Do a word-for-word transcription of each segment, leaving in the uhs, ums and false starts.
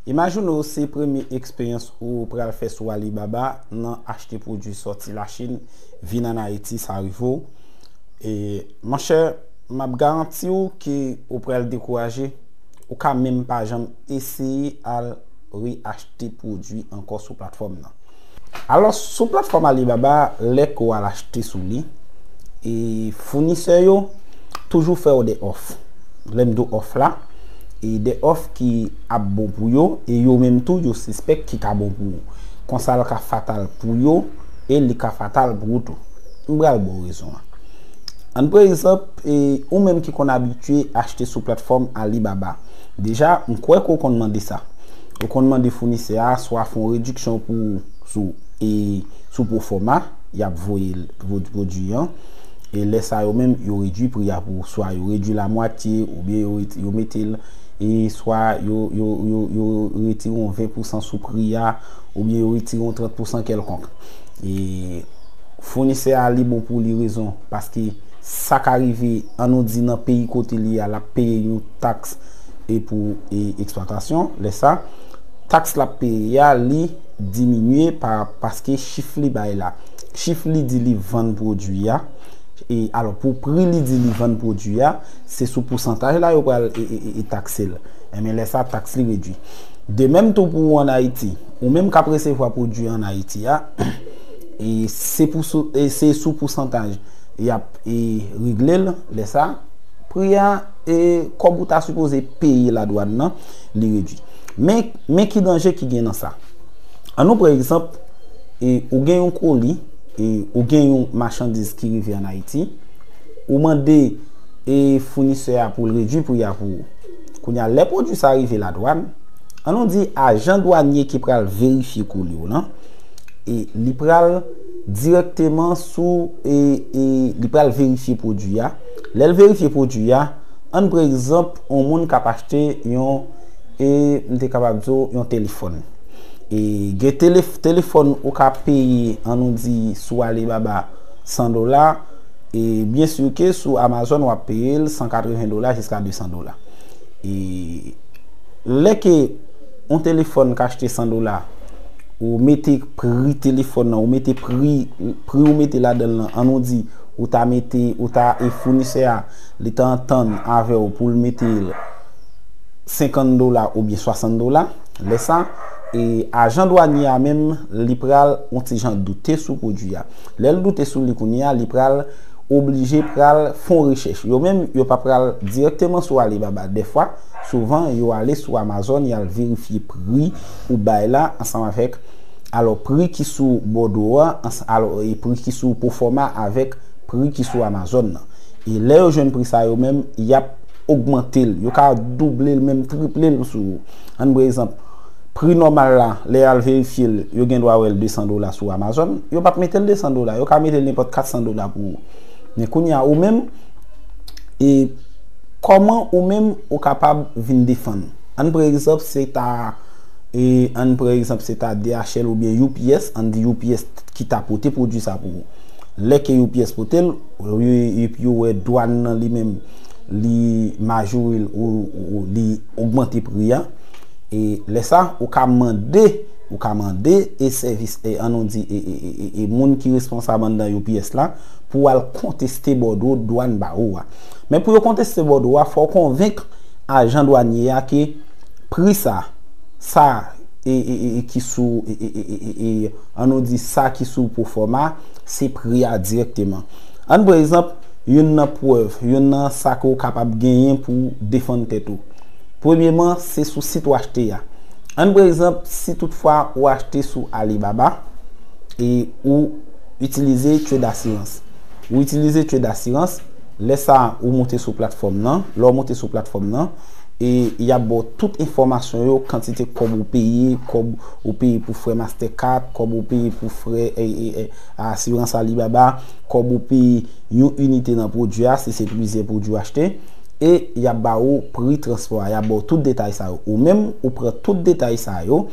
Imajine w se premye eksperyans ou pral fè sou Alibaba nan achte pwodui sòti Lachin vin ann Ayiti, sa rive w. E, monchè, m ap garanti w ke ou pral dekouraje, ou ka menm pa janm eseye al reachte pwodui ankò sou platfòm nan. Alò, sou platfòm Alibaba, lè ke w al achte sou li, e founisè yo toujou fè w de òf. Lè m di w òf la, e de òf ki ap bon pou yo, e yo menm tou, yo sispèk ki ka bon pou ou. Konsa, l ka fatal pou yo, e li ka fatal pou ou tou. M pral ba w rezon an. Ann pran egzanp, e ou menm ki konn abitye achte sou platfòm Alibaba. Deja, m kwè ke w konn mande sa. Ou konn mande founisè a swa fè yon rediksyon pou ou sou, e, sou pwofòma, y ap voye l, pwo-, pwodui an. E lè sa yo menm, yo redui pri a pou ou. Swa yo redui l a mwatye, oubyen yo ret-, yo mete l, e swa yo, yo, yo, yo retire yon ven pousan sou pri a, oubyen yo retire yon trant pousan kèlkonk. E founisè a, li bon pou li rezon, paske sa ka rive, ann nou di nan peyi kote li a, l ap peye yon taks e pou, e, eksplwatasyon. Lè sa, taks l ap peye a, li diminye pa, paske chif li bay la. Chif li di li vann pwodui a. E, alò, pou pri li di li vann pwodui a, se sou pousantaj la yo pral, e, e, e, e takse l. Enben, lè sa, taks li redui. De menm tou pou ou ann Ayiti, ou menm k ap resevwa pwodui an Ayiti a, e se pou sou, e se sou pousantaj y ap, e, regle l, lè sa, pri a, e kòb ou ta sipoze peye ladwàn nan, li redui. Men, men ki danje ki gen nan sa. Ann nou pran egzanp, e, ou gen yon koli, e, ou gen yon machandiz ki rive ann Ayiti, ou mande, e, founisè a pou l redui pri a pou ou. Kounye a, lè pwodui sa rive ladwàn, ann nou di ajan dwanye ki pral verifye koli w lan, e li pral dirèkteman sou, e, e li pral verifye pwodui a. Lè l verifye pwodui a, ann pran egzanp, yon moun k ap achte yon, e m te kapab di w, yon telefòn. E gen telef-, telefòn ou ka peye, ann nou di, sou Alibaba san dola, e byen si ke sou Amazon w ap peye l san katreven dola jiska de san dola. E lè ke yon telefòn ka achte san dola, ou mete pri telefòn nan, ou mete pri, pri ou mete ladan l lan, ann nou di, ou ta mete, ou ta, e founisè a, li ta antann avè w pou l mete l senkant dola oubyen swasant dola, lè sa, e ajan dwanye a menm, li pral yon ti jan doute sou pwodui a. Lè l doute sou li kounye a, li pral oblije pral fè yon rechèch. Yo menm, yo pa pral dirèkteman sou Alibaba. Dèfwa, souvan, yo ale sou Amazon, y al verifye pri ou bay la ansanm avèk, alò, pri ki sou bòdwo a, ans-, alò, e pri ki sou pwofòma avèk pri ki sou Amazon nan. E lè yo jwenn pri sa yo menm, y ap ogmante l. Yo ka double l, menm triple l sou ou. Ann pran egzanp, pri nòmal la, lè y al verifye l, yo gen dwa wè l de san dola sou Amazon, yo p ap mete l de san dola, yo ka mete l nenpòt kat san dola pou ou. Men kounye a, ou menm, e kòman ou menm ou kapab vin defann? Ann pran egzanp, se ta, e ann pran egzanp, se ta D H L oubyen U P S, ann di U P S ki ta pote pwodui sa pou ou. Lè ke U P S pote l, yo, epi yo wè dwàn nan li menm, li majore l ou, ou, ou li ogmante pri a. E lè sa, ou ka mande, ou ka mande e sèvis, e ann nou di, e, e, e, e, e moun ki responsab anndan U P S la pou al konteste bòdwo dwàn ba ou a. Men pou yo konteste bòdwo a, fò w konvenk ajan dwanye a ke pri sa, sa, e, e, e, e ki sou, e, e, e, e, e, ann nou di sa ki sou pwofòma, se pri a dirèkteman. Ann pran egzanp, youn nan prèv, youn nan sa ke w kapab genyen pou w defann tèt ou. Premyeman, se sou sit w achte a. Ann pran egzanp, si toutfwa ou achte sou Alibaba e ou itilize Trade Assurance. Ou itilize Trade Assurance, lè sa ou moute sou platfòm nan. Lè w moute sou platfòm nan, e y ap ba w tout enfòmasyon yo, kantite kòb ou peye, kòb ou peye pou frè Mastercard, kòb ou peye pou frè, e, e, e, asirans Alibaba, kòb ou peye yon inite nan pwodui a, si se plizyè pwodui w achte, e y ap ba ou pri transpò a, y ap ba w tout detay sa yo. Ou menm, ou pran tout detay sa yo,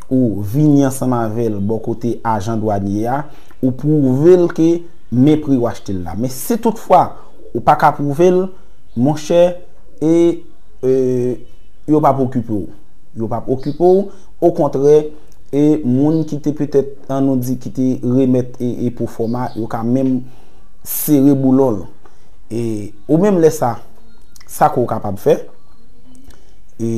ou vini ansanm avè l bò kote ajan dwanye a, ou pwouve l ke men pri w achte l la. Men si toutfwa ou pa ka pwouve l, monchè, e, e, yo p ap okipe w. yo p ap okipe w. Okontrè, e moun ki te petèt, an nou di, ki te remèt e, e pwofòma, yo ka menm sere boulon l. E ou menm lè sa, sa ke w kapab fè, e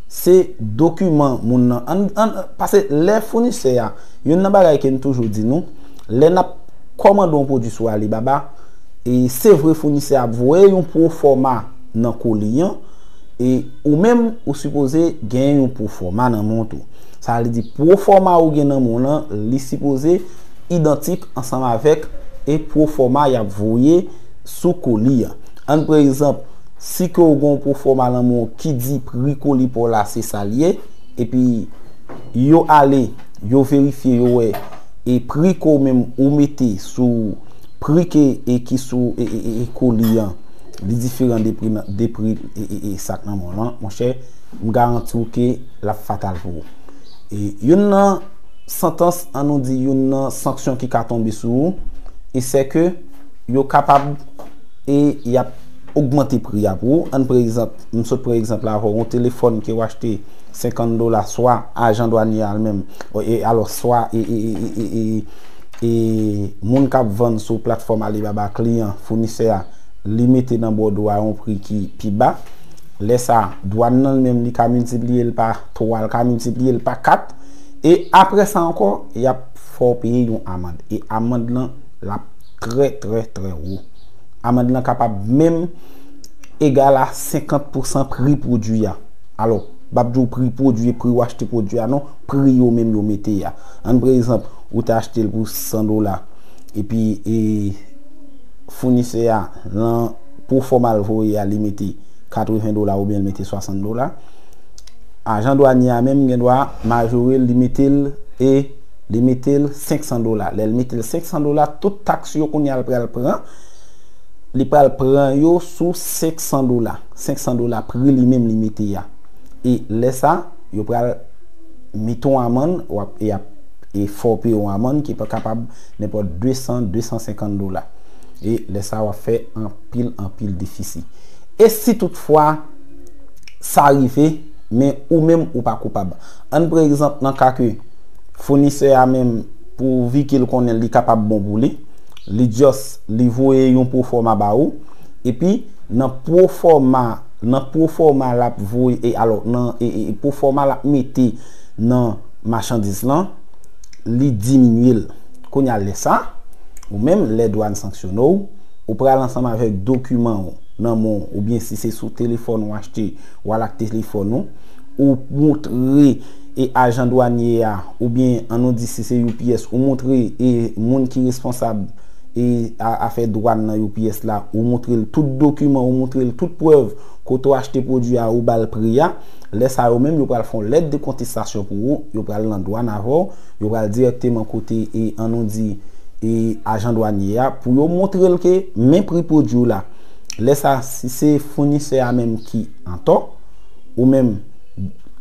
se dokiman moun nan. An, an, paske lè founisè a, youn nan bagay ke m toujou di nou, lè n ap kòmande yon pwodui sou Alibaba, e se vre founisè a ap voye yon pwofòma nan koli an, e ou menm ou sipoze gen yon pwofòma nan men w tou. Sa vle di pwofòma ou gen nan men w lan, li sipoze idantik ansanm avèk e pwofòma y ap voye sou koli an. Ann pran egzanp, si ke w gen yon pwofòma nan men w ki di pri koli pa w la se sa l ye, epi yo ale, yo verifye, yo wè, e pri ke w menm ou mete sou pri ke e ki sou e, e, e, e koli an, li diferan de pri, nan- de pri e, e, e sa k nan men w lan, monchè, m garanti w ke l ap fatal pou ou. E youn nan santans, an nou di, youn nan sanksyon ki ka tonbe sou ou, e se ke yo kapab e y ap ogmante pri a pou ou. Ann pran egzanp, m sot pran egzanp la avè w, yon telefòn ke w achte senkant dola, swa ajan dwanye a l menm, e, alò, swa e, e, e, e, e, e, e moun k ap vann sou platfòm Alibaba, kliyan, founisè a, li mete nan bòdwo a yon pri ki pi ba. Lè sa, dwàn nan li menm, li ka miltipliye l pa twa, l ka miltipliye l pa kat. E apre sa ankò, y ap fè w peye yon amann. E amann lan, l ap trè, trè, trè wo. Amann lan kapab menm egal a senkant pousan pri pwodui a. Alò, m p ap di w pri pwodui, pri w achte pwodui a, non, pri yo menm yo mete a. Ann pran egzanp, ou te achte l pou san dola, epi e, founisè a, nan pwofòma l voye a, li mete katreven dola oubyen l mete swasant dola. Ajan dwanye a menm gen dwa majore l, li mete l e li mete l senksan dola. Lè l mete l senksan dola, tout taks yo kounye a l pral pran, li pral pran yo sou senksan dola. Senksan dola pri li menm li mete a. E lè sa, yo pral mete yon amann, w ap, e ap, e fè w peye yon amann ki pa kapab nenpòt desan, desan senkant dola. E lè sa, w ap fè anpil, anpil defisi. E si toutfwa sa rive, men ou menm ou pa koupab. Ann pran egzanp nan ka ke founisè a menm, pouvi ke l konnen li kapab bon pou li, li just, li voye yon pwofòma ba ou, epi nan pwofòma, nan pwofòma l ap voye, e alò, nan e, e, e pwofòma l ap mete nan machandiz lan, li diminye l. Kounye a lè sa, ou menm, lè dwàn sanksyone w, ou pral ansanm avèk dokiman w nan men w, oubyen si se sou telefòn ou achte, w al ak telefòn ou, ou montre e ajan dwanye a, oubyen ann nou di si se U P S, ou montre e moun ki responsab e a, afè dwàn nan U P S la, ou montre l tout dokiman, ou montre l tout prèv kote w achte pwodui a, ou ba l pri a. Lè sa yo menm, yo pral fè yon lèt de kontestasyon pou ou, yo pral nan dwàn avè w, yo pral dirèkteman kote e ann nou di e ajan dwanye a pou yo montre l ke men pri pwodui w la. Lè sa, si se founisè a menm ki antò, ou menm,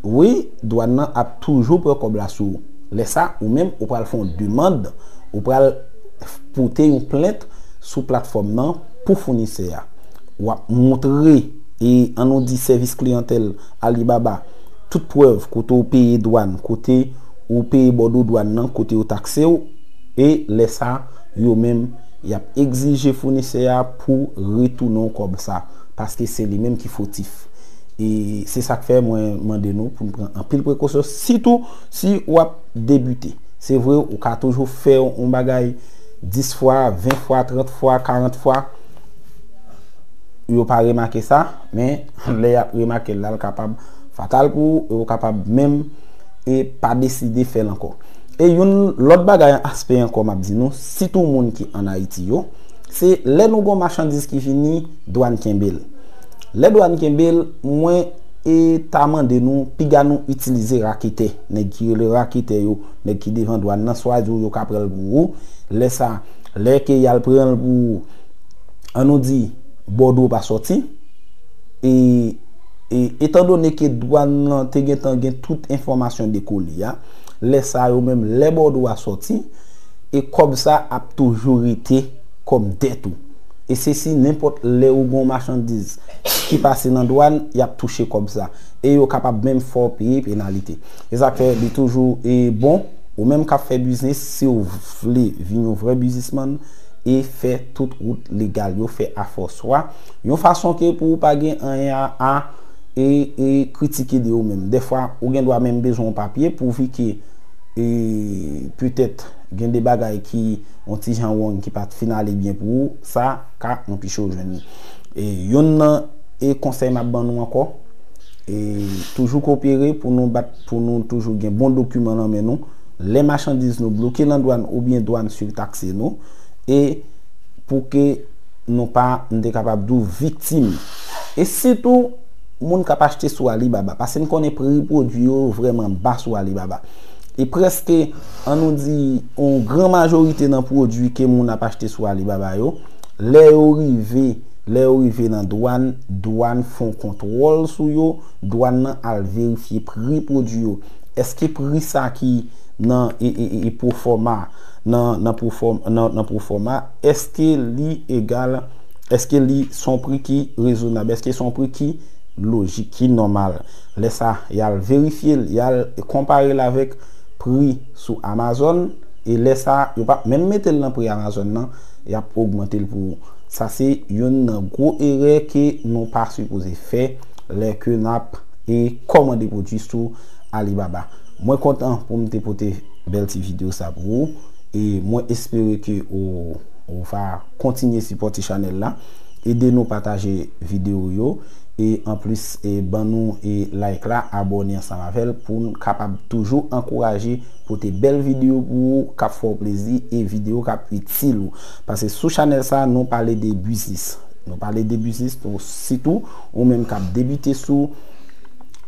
wi, dwàn nan ap toujou pran kòb la sou ou. Lè sa, ou menm, ou pral fè yon demann, ou pral pote yon plent sou platfòm nan pou founisè a. W ap montre e ann nou di sèvis kliyantèl Alibaba tout prèv kote w peye dwàn, kote ou peye bòdwo dwàn nan, kote yo takse w, e lè sa, yo menm, y ap egzije founisè a pou retounen w kòb sa, paske se li menm ki fotif. E se sa k fè mwen mande nou pou n pran anpil prekosyon, sitou si w ap debite. Se vre, ou ka toujou fè yon bagay dis fwa, ven fwa, trant fwa, karant fwa, yo pa remake sa, men lè y ap remake l la, l kapab fatal pou ou, e ou kapab menm e pa deside fè l ankò. E yon lòt bagay, aspè ankò m ap di nou, sitou moun ki ann Ayiti yo, se lè nou gen yon machandiz ki vini, dwàn kenbe l. Lè dwàn kenbe l, mwen e ta mande nou, piga nou itilize raketè, nèg ki rele raketè yo, nèg ki devan dwàn nan, swa di w yo ka pran l pou ou. Lè sa, lè ke y al pran l pou ou, ann nou di, bòdwo pa sòti, e, e etandone ke dwàn nan te gentan gen tout enfòmasyon de koli a, lè sa yo menm, lè bòdwo a sòti, e kòb sa ap toujou rete kòm dèt ou. E se si nenpòt lè ou gen yon machandiz ki pase nan dwàn, y ap touche kòb sa. E yo kapab menm fè w peye penalite. Se sa k fè li toujou e bon, ou menm k ap fè biznis, si w vle vin yon vrè biznismann, e fè tout wout legal yo, fè afè w swa yon fason ke pou ou pa gen anyen a, a e, e kritike de ou menm. Dèfwa, ou gen dwa menm bezwen yon papye pouvi ke e petèt gen de bagay ki yon ti jan wrong ki pa t fin ale byen pou ou, sa ka anpeche w jwenn li. E yonn nan e konsèy m ap ban nou ankò, e toujou kopere pou nou bat, pou nou toujou gen bon dokiman nan men nou. Lè machandiz nou bloke nan dwàn oubyen dwàn sitakse nou, e pou ke nou pa, m te kapab di w, viktim. E sitou, moun k ap achte sou Alibaba, paske n konnen pri pwodui yo vrèman ba sou Alibaba. E prèske, an nou di, yon gran majorite nan pwodui ke moun ap achte sou Alibaba yo, lè yo rive, lè yo rive nan dwàn, dwàn fè yon kontwòl sou yo, dwàn nan al verifye pri pwodui yo. Èske pri sa ki nan e, e, e, e pwofòma, nan, nan pwofòm-, nan, nan pwofòma, èske li egal, èske li se yon pri ki rezonab, èske se yon pri ki lojik, ki nòmal? Lè sa, y al verifye l, y al konpare l avèk pri sou Amazon, e lè sa, yo p ap menm mete l nan pri Amazon nan, y ap ogmante l pou ou. Sa se yonn nan gwo erè ke nou pa sipoze fè lè ke n ap e kòmande pwodui sou Alibaba. Mwen kontan pou m te pote bèl ti videyo sa pou ou. E mwen espere ke ou, ou va kontinye sipòte chanèl la. Ede nou pataje videyo yo. E anplis, e ban nou e like la, abòne ansanm avè l pou n kapab toujou ankouraje pote bèl videyo pou ou k ap fè w plezi e videyo k ap itil ou. Paske sou chanèl sa, nou pale de biznis. Nou pale de biznis, nou, sitou ou menm k ap debite sou,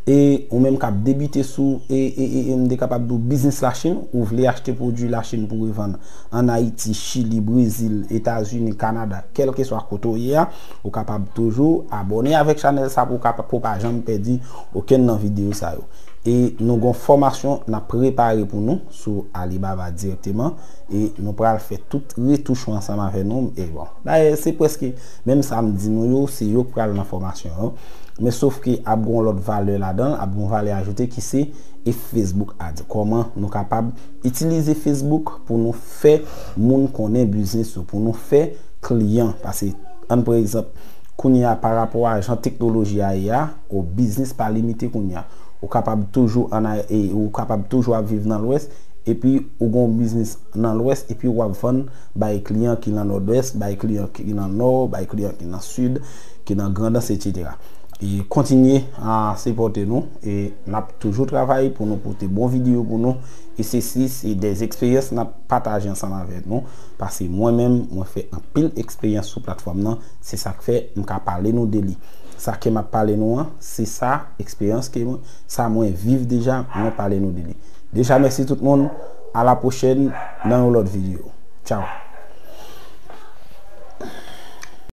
e ou menm k ap debite sou, e, e, e, e m te kapab di w biznis Lachin, ou vle achte pwodui Lachin pou revann ann Ayiti, Chili, Brezil, Etazini, Kanada, kèlkeswa kote w ye a, ou kapab toujou abòne avèk chanèl sa pou w kapa-, pou w pa janm pèdi okenn nan videyo sa yo. E nou gon fòmasyon n ap prepare pou nou sou Alibaba dirèkteman. E nou pral fè tout retouch yo ansanm avè nou. E bon, dayè, se prèske menm sa m di nou yo, se yo k pral nan fòmasyon an. Men sof ke ap gon lòt valè ladan l, ap gon valè ajoute ki se e Facebook Ads. Kòman nou kapab itilize Facebook pou nou fè moun konnen biznis yo, pou nou fè kliyan. Paske, ann pran egzanp, kounye a, parapò a jan teknoloji a ye a, ou biznis pa limite kounye a. Ou kapab toujou ann a-, e, ou kapab toujou ap viv nan Lwès, epi ou gon biznis nan Lwès, epi w ap vann bay kliyan ki nan Nòdwès, bay kliyan ki nan Nò, bay kliyan ki nan Sid, ki nan Grandans, etsetera. E kontinye a sipòte nou, e n ap toujou travay pou nou pote bon videyo pou nou. E sesi, se de eksperyans n ap pataje ansanm avèk nou. Paske mwen menm, mwen fè anpil eksperyans sou platfòm nan. Se sa k fè m ka pale nou de li. Sa ke m ap pale nou an, se sa, eksperyans ke mwen, sa mwen viv deja, mwen pale nou de li. Deja, mèsi tout moun. A la pwochèn nan yon lòt videyo. Tchaw.